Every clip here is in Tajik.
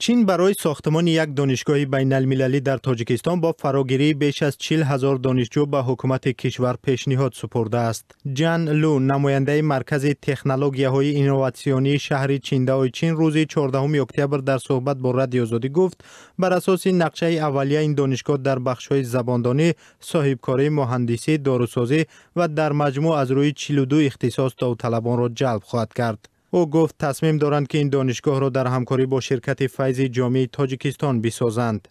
Чин барои сохтмони як донишгоҳи байналмилалӣ дар Тоҷикистон бо фарогирии беш аз 40 000 донишҷӯ ба ҳукумати кишвар пешниҳод супурдааст. Ҷан Лу, намояндаи Маркази технологияҳои инноватсионии шаҳри Чиндаои Чин, рӯзи 14 октябр дар суҳбат бо Радиои Озодӣ гуфт, бар асоси нақшаи аввалия ин донишгоҳ дар бахшҳои забондонӣ, соҳибкорӣ, муҳандисӣ, дорусозӣ ва дар маҷмӯъ аз рӯи 42 ихтисос довталабонро ҷалб хоҳад кард. Ӯ гуфт, тасмим доранд, ки ин донишгоҳро дар ҳамкорӣ бо ширкати Файзи Ҷомии Тоҷикистон бисозанд.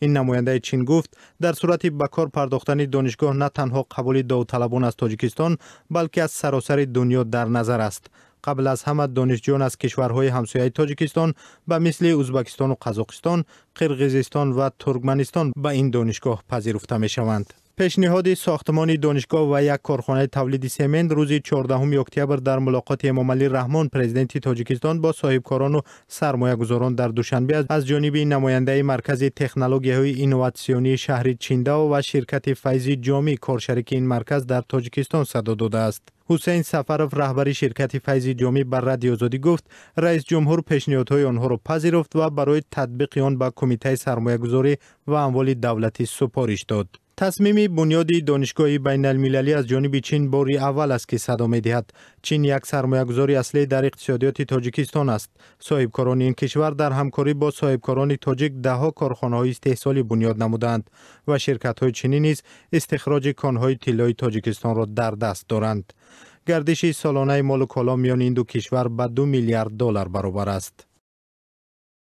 Ин намояндаи Чин гуфт, дар сурати ба кор пардохтани донишгоҳ на танҳо қабули довталабон аз Тоҷикистон, балки аз саросари дунё дар назар аст. Қабл аз ҳама донишҷӯён аз кишварҳои ҳамсояи Тоҷикистон ба мисли Ӯзбекистону Қазоқистон, Қирғизистон ва Туркманистон ба ин донишгоҳ пазируфта мешаванд. Пешниҳоди сохтмони донишгоҳ ва як корхонаи тавлиди семент рӯзи 14 октябр дар мулоқоти Эмомалӣ Раҳмон, президенти Тоҷикистон, бо соҳибкорону сармоягузорон дар Душанбе аз ҷониби намояндаи Маркази технологияҳои инноватсионии шаҳри Чиндао ва ширкати Файзи Ҷомӣ, коршарики ин марказ дар Тоҷикистон, садо додааст. Ҳусейн Сафаров, раҳбари ширкати Файзи Ҷомӣ, ба Радиои Озодӣ гуфт, раисҷумҳур пешниҳодҳои онҳоро пазируфт ва барои татбиқи он ба Кумитаи сармоягузорӣ ва амволи давлатӣ супориш дод. Тасмими бунёди донишгоҳи байналмилалӣ аз ҷониби Чин бори аввал аст, ки садо медиҳад. Чин як сармоягузори аслӣ дар иқтисодиёти Тоҷикистон аст. Соҳибкорони ин кишвар дар ҳамкорӣ бо соҳибкорони тоҷик даҳҳо корхонаҳои истеҳсолӣ бунёд намудаанд ва ширкатҳои чинӣ низ истихроҷи конҳои тиллои Тоҷикистонро дар даст доранд. Гардиши солонаи молу коло миёни ин ду кишвар ба 2 миллиард доллар баробар аст.